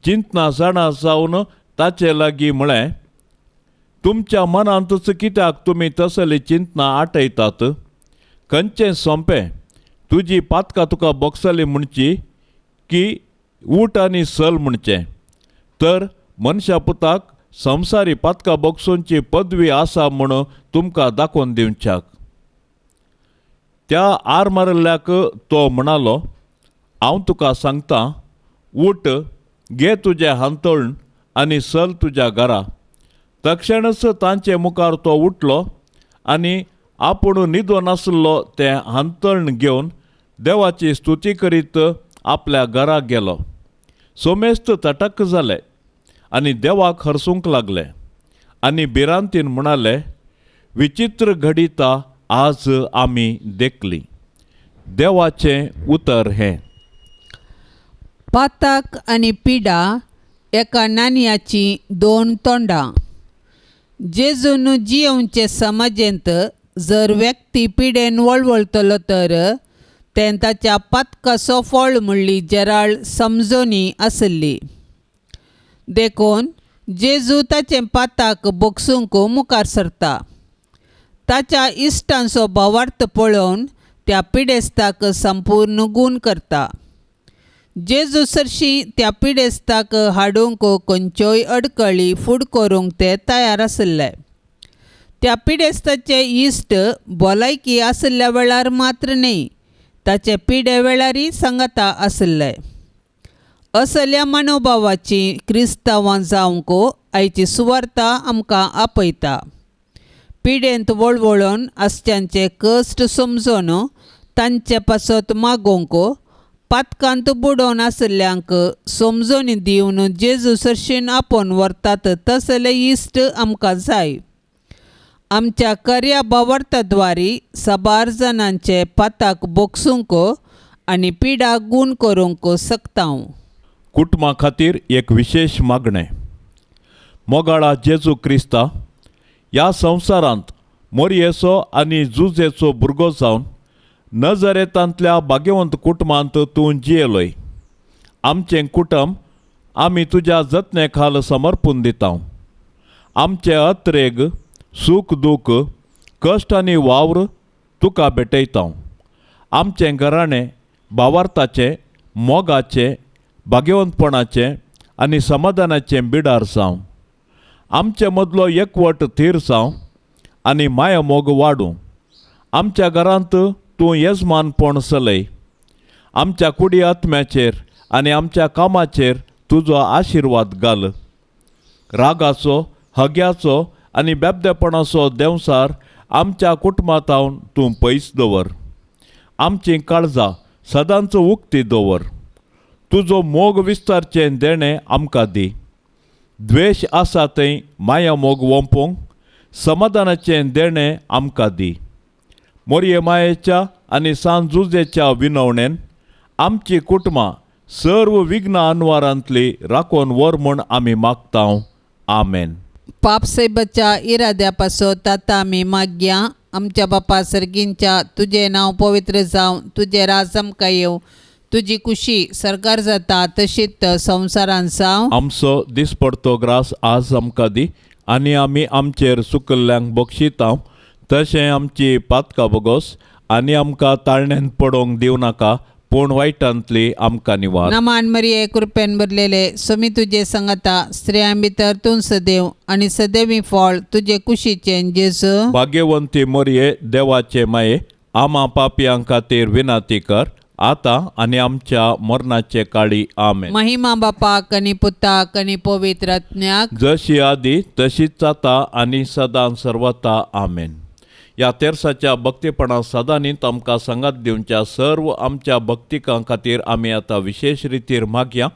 चिंतना जाणा जावन ताचे लागीं म्हळें, तुमच्या मनांतच कित्याक तुमी तसली चिंतना आटयतात? खंयचें सोंपें, तुजी पातकां तुका बोगसली म्हणची की ऊट आनी सल म्हणचें? तर मनशा पुताक संवसारी पातकां बोगसूंची पदवी आसा म्हूण तुमकां दाखोवन दिवच्याक. त्या आर मारिल्ल्याक तो म्हणालो, हांव तुका सांगता, ऊट, घे तुजें हांतुळण आनी सल तुज्या घरा. तक्षणच तांचे मुखार तो उठलो आनी आपूण न्हिदून नासलो तें हांतुळण घेवन देवाची स्तुती करीत आपल्या घरा गेलो. सोमेस्त तटक जाले आनी देवाक हरसूंक लागले आनी भिरांतीन म्हणाले, विचित्र घडिता आज आमी देखली. देवाचें उतर हें. पाताक आनी पिडा एका नानयाचीं दोन तोंडां. जेजून जियोवचे समाजेंत जर व्यक्ती पिडेन वळवळतलो तर तें ताच्या पातकाचो फळ म्हणली जराळ समजणी आसली. देखून जेजू ताचें पाताक बोगसूंक मुखार सरता. ताच्या इश्टांचो भावार्थ पळोवन त्या पिडेस्ताक संपूर्ण गूण करता. जेजू सरशी त्या पिडेस्ताक हाडूंक खंयच्योय अडकळी फूड करूंक ते तयार आशिल्ले. त्या पिडेस्ताचे इश्ट भलायकी आशिल्ल्या वेळार मात्र न्हय, ताचे पिडे वेळारय सांगाता आशिल्ले. असल्या मनोभावाची क्रिस्तांवां जावंक आयची सुवार्ता आमकां आपयता. पिडेंत वळवळून आसच्यांचे कश्ट समजून तांचे पासत मागोवंक, पातकांत बुडोवन आशिल्ल्यांक समजणी दिवन जेजू सरशीन आपोवन व्हरतात तसले इश्ट आमकां जाय. आमच्या कर्या भावार्थाद्वारी साबार जाणांचे पाताक बोगसूंक आनी पिडा गूण करूंक शकता. कुटुंबा खातीर एक विशेश मागणें. मोगाळा जेजू क्रिस्ता, ह्या संवसारांत मोरयेचो आनी जुजेचो भुरगो जावन नजरेतांतल्या भाग्यवंत कुटुंबांत तूं जियेलोय. आमचें कुटुंब आमी तुज्या जतने खाल समर्पून दिता. आमचे अत्रेग, सूख दूख, कश्ट आनी वावर तुका भेटयता. आमचें घराणें भावार्थाचें, मोगाचें, भाग्यवंतपणाचें आनी समाधानाचें बिडार जावं. आमचे मदलो एकवट थीर जावं आनी मायामोग वाडूं. आमच्या घरांत तूं येजमानपण चलय. आमच्या कुडी आत्म्याचेर आनी आमच्या कामाचेर तुजो आशिर्वाद घाल. रागाचो, हग्याचो आनी बेबदेपणाचो देंवसार आमच्या कुटुंबांत तूं पयस दवर. आमचीं काळजां सदांच उक्ती दवर. तुजो मोग विस्तारचें देणें आमकां दी. द्वेश आसा थंय माया मोग वोंपोंक समाधानाचें देणें आमकां दी. मोरये मायेच्या आनी सान जुजेच्या विनवणेन आमची कुटुंबां सर्व विघ्न अनवारांतली राखून व्हर म्हूण आमी मागता. आमेन. पापसाहेबाच्या इराद्या पासत आतां आमी मागया. आमच्या बापा सर्गींच्या तुजें नांव पवित्र जावं, तुजें राज आमकां येवं, तुजी कुशी सरकार जाता तशीच संवसारान जावं. आमचो दिसपडतो ग्रास आज आमकां दी आनी आमी आमचेर सुकल्ल्यांक बक्षिता तशें आमची पातकां बोगोस आनी आमकां ताळण्यांत पडोवंक दिवं नाका पूण वायटांतली आमकां निवार. नमान मरिये कृपेन भरलेले समी तुजे संगता, स्त्रियां भितर तूं सदैव आनी सदैवी फळ तुजे कुशीचें जेजू. भाग्यवंती मरिये देवाचे माये आमा पापयां खातीर विनंती कर आतां आनी आमच्या मरणाचे काळी. आमेन. महिमा बापाक आनी पुताक आनी पवित्र आत्म्याक, जशी आदी तशीच जाता आनी सदां सर्वता. आमेन. ह्या तेर्साच्या भक्तीपणा सदांनी आमकां सांगात दिवच्या सर्व आमच्या भक्तिकां खातीर आमी आतां विशेश रितीर मागया.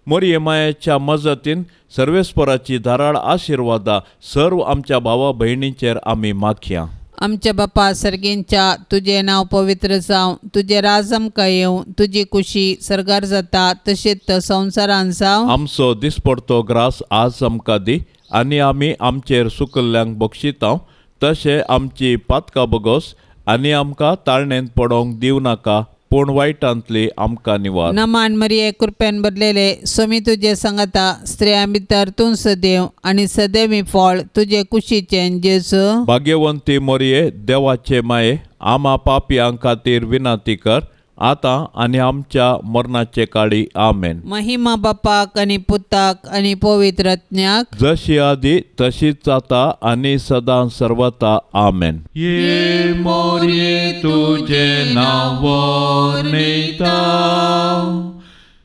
मोरये मायेच्या मजतीन सर्वेस्पराची धाराळ आशिर्वादा सर्व आमच्या भावा भयणींचेर आमी मागया. आमच्या बापा सर्गींच्या तुजें नांव पवित्र जावं, तुजें राज आमकां येवं, तुजी कुशी सर्गार जाता तशीच संवसारान जावं. आमचो दिसपडतो ग्रास आज आमकां दी आनी आमी आमचेर सुकल्ल्यांक बक्षिता तशें आमची पातकां बोगोस आनी आमकां ताळणेंत पडोवंक दिवं नाका पूण वायटांतली आमकां निवार. नमान मरिये कृपेन भरलेले समी तुजे संगता, स्त्रियां भितर तूं सदैव आनी सदैवी फळ तुजे कुशीचें जेजू. भाग्यवंती मोरये देवाचे माये आमा पापयां खातीर विनंती कर आतां आनी आमच्या मरणाचे काळी. आमेन. महिमा बापाक आनी पुताक आनी पवित्र आत्म्याक, जशी आदी तशीच जाता आनी सदां सर्वता. आमेन. ये मोरये तुजें नांव वर्णिता,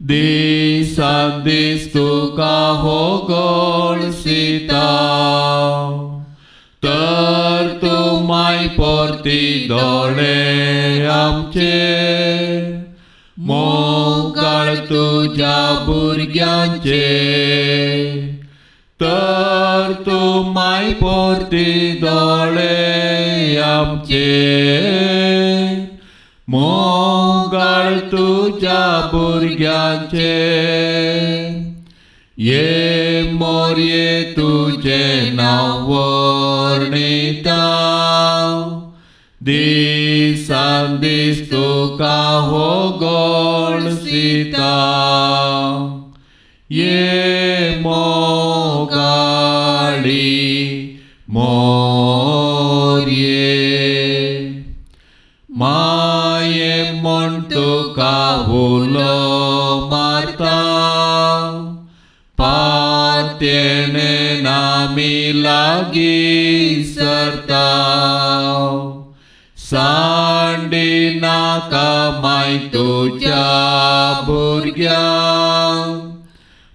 दिसान दीस तुका होगळसिता, तर तूं माय परती दोळे आमचे मोगाळ तुज्या भुरग्यांचे, तर तूं माय परती दोळे आमचे मोगाळ तुज्या भुरग्यांचे. ये मोरये तुजें नांव वर्णिता, दिसान दीस तुका होगळसिता, ये मोगाळी मोरये माये म्हूण तुका उलो मारता, पात्येणे नामी लागीं सरता, सांडी नाका माय तुज्या भुरग्यांक,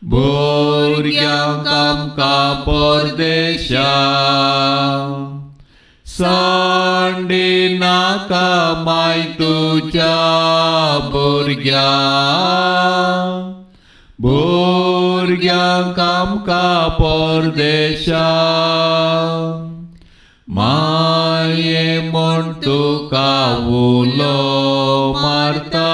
भुरग्यांक आमकां परदेशाक, सांडी नाका माय तुज्या भुरग्यांक, भुरग्यांक आमकां परदेशाक, माये म्हूण तुका उलो मारता,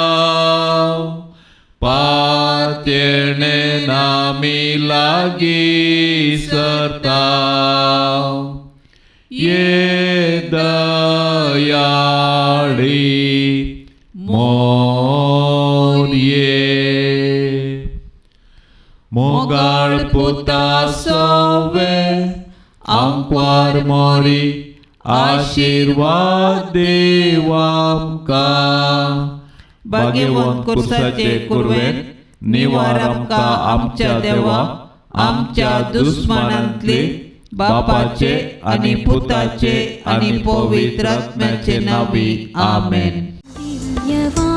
पात्येणे नामी लागीं सरता, ये दयाळी मोरये मोगाळ पुता सवे आंकवार मोरी आशिर्वाद देव आमकां. भाग्यवंत कुर्साचे कुरवेन निवार आमकां आमच्या देवा आमच्या दुस्मानांतली बापाचे आनी पुताचे आनी पवित्र आत्म्याचे नांवी. आमेन. दिव्यवाणी.